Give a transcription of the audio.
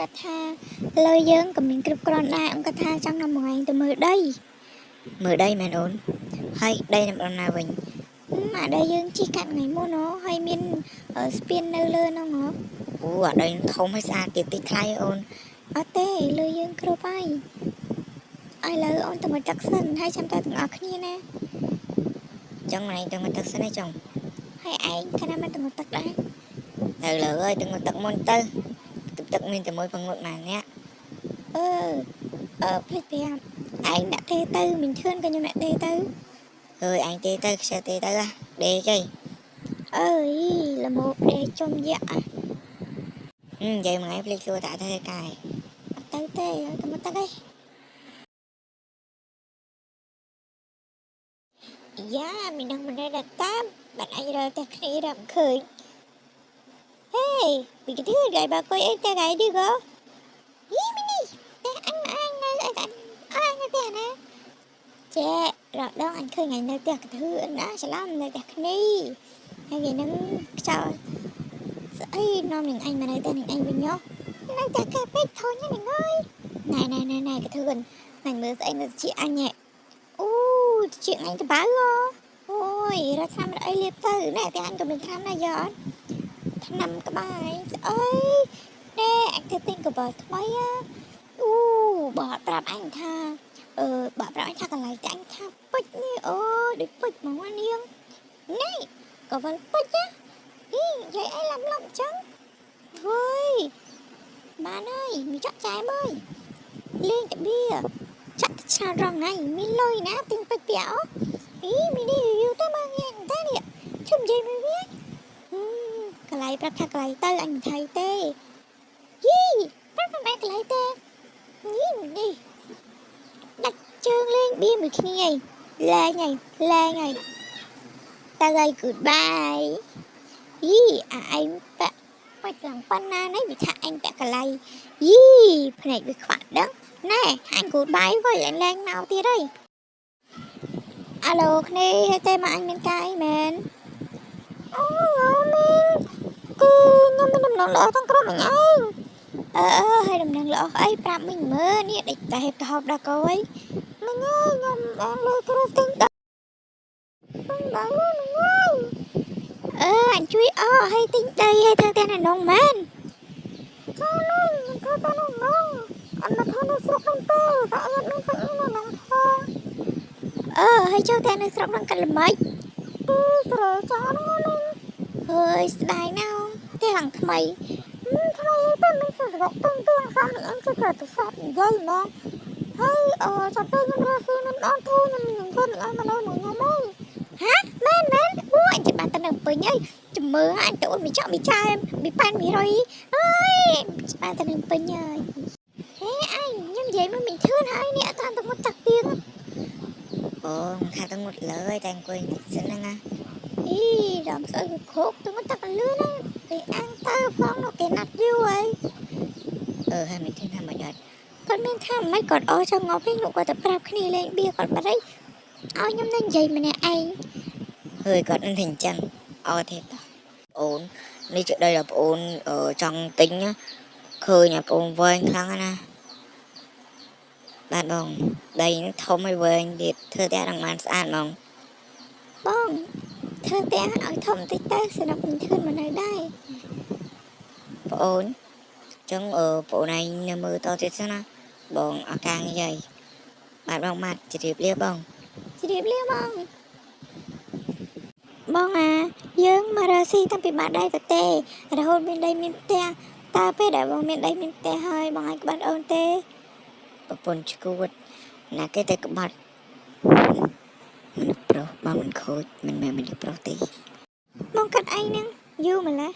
គាត់ថាលើយើងក៏មានគ្រប់គ្រាន់ដែរអង្គគាត់ថាចង់នាំបងឯងទៅមើលដី មើលដីមែនអូនហើយដីនៅដល់ណាវិញ អាដីយើងជិះកាត់ថ្ងៃមុនហ៎ហើយមានស្ពាននៅលើហ្នឹងហ៎ អូអាដីធំហើយស្អាតទៀតតិចថ្លៃអូន អត់ទេលើយើងគ្រប់ហើយឥឡូវអូនទៅមកទឹកសិនហើយចាំតើទាំងអស់គ្នាណា ចឹងម្នាក់ទៅមកទឹកសិនឯងចុង ហើយឯងកាលណាមិនទៅមកទឹកដែរ ទៅលើអើយទៅមកទឹកមុនទៅទឹកមានតែមួយផងុតម៉ាអ្នក អឺអឺភ្លេចប្រាប់ឯងអ្នកទេទៅមិនធឿនក៏ខ្ញុំអ្នកទេទៅ អើយឯងទេទៅខ្ជិលទេទៅដេកអី អើយល្មមដេកចំយ៉ាក់ និយាយមួយថ្ងៃភ្លេចសួរតាធ្វើកាយ អត់ទៅទេទៅមកទឹកឯងយ៉ាមីនឹងមិនដែលតាមបាត់អញរកតែគ្នារកមិនឃើញហេពីគេធ្វើគេបើគួយអីតែគេឌីកយីមីនេះតែអញអញនៅអញអញនៅផ្ទះណាចេរកដងអញឃើញថ្ងៃនៅផ្ទះកធឿណាច្រឡំនៅផ្ទះគ្នាហើយគេនឹងខ្ចោលស្អីនាំនឹងអញមកនៅតែនឹងអញវិញហ៎នៅតែគេពេកធុញហ្នឹងអើយណែណែណែណែកធឿនអញមើលស្អីនៅជាអញអូជាអញតបៅអូយរត់ថ្នាំអីលាបទៅណែតែអញក៏មានថ្នាំដែរយកអត់ថ្នាំក្បាយស្អីណែអញទៅទិញកបលថ្មីអូបោះប្រាប់អញថាអឺបើប្រាប់អញថាកន្លែងតែអញថាពេជ្រនេះអូដូចពេជ្រហ្មងនាងនេះកវលពេជ្រណាហីនិយាយអីឡាំឡាំចឹងហើយបានហើយមានចាក់ចែមអើយលេងតាបៀចាក់ឆ្នោតរងថ្ងៃមានលុយណាទិញពេជ្រពាក់អីមីនេះយូរទៅមកងាយតែនេះជុំនិយាយមួយវាកន្លែងប្រាប់ថាកន្លែងទៅអញមិនថៃទេយីប្រាប់មិនបែកកន្លែងទេនេះនេះដាច់ជើងលេងបៀមួយគ្នាឯងលែងហើយលែងហើយទៅហើយ goodbye យីអាឯងពាក់ពេជ្រឡើងប៉ុណ្ណានេះវាថាអញពាក់កន្លែងយីភ្នែកវាខ្វាក់ដឹងណែអញ goodbye វិញអញលែងមកទៀតហើយអាឡូគ្នាហើយទេមកអញមានកាយមែនអូអូមីងគឺខ្ញុំមានដំណឹងល្អទាំងក្រុមអញឯងអឺអឺហើយដំណឹងល្អអីប្រាប់មីងមើលនេះដេកតែហេបទៅហប់ដល់កយមីងអើយខ្ញុំបានលុយគ្រូទិញដល់ទិញដល់មីងអើយអឺអញជួយអឲ្យទិញដីឲ្យធ្វើតែនៅនងមែនចាមីងខ្ញុំធ្វើតែនៅនងអត់មកធ្វើនៅស្រុកហ្នឹងទេតែអត់មានសាច់នៅនងផងអឺហើយចូលតែនៅស្រុកហ្នឹងកាត់ល្មិចគឺស្រែចោលហ្នឹងមីងហើយស្ដាយណាស់ផ្ទះឡើងថ្មីថ្មីតែមិនស្រុកទៅទាំងសំនឹងអញគឺទៅសតនិយាយហ្មងហើយអឺចាប់ពេលខ្ញុំរកស៊ីមិនអត់ធូរខ្ញុំនឹងធ្វើនឹងឲ្យមកនៅមួយខ្ញុំហីហាមែនមែនអូអញจะបានទៅនៅពេញហើយជំមើអញទៅអូនមីចောက်មីចែមមីប៉ែនមីរុយអើយបានទៅនៅពេញហើយហេអញខ្ញុំនិយាយមួយមីធឿនហើយនេះអត់តាមទៅមុតតាក់ទៀង អូថាទៅងុតលើតែអង្គុយតិចសិនហ្នឹងណា អីរំស្អុយខោកទៅមុតតាក់លឿនណាគេអាំងទៅផងនោះគេណាត់យូរហើយ អឺហើយមិនធឿនថាមិនអត់ គាត់មានថាមិនគាត់អចង់ងប់វិញលោកគាត់ទៅប្រាប់គ្នាលេងបៀគាត់បាត់ហើយឲ្យខ្ញុំនឹងនិយាយម្នាក់ឯង ហើយគាត់នឹងតែអញ្ចឹងអត់ទេតោះអូននេះជាដីដល់ប្អូនចង់ទិញឃើញប្អូនវែងខ្លាំងណាបាទបងដីនឹងធំហើយវែងទៀតធ្វើផ្ទះនឹងបានស្អាតហ្មង បងធ្វើផ្ទះឲ្យធំតិចទៅសម្រាប់មិនធឿនមកនៅដែរ ប្អូនចឹងអឺប្អូនឯងនៅមើលតទៀតសិនណាបងអត់ការងារហើយបាទបងបាទជម្រាបលាបង ជម្រាបលាបងបងអាយើងមករកស៊ីតាំងពីបាតដៃទៅទេរហូតមានដីមានផ្ទះតើពេលដែលបងមានដីមានផ្ទះហើយបងអាចក្បាត់អូនទេ ប្រពន្ធឈួតណាគេទៅក្បាត់មនុស្សប្រុសបងមិនខូចមិនមែនមនុស្សប្រុសទេ បងកាត់អីហ្នឹងយូរម្ល៉េះ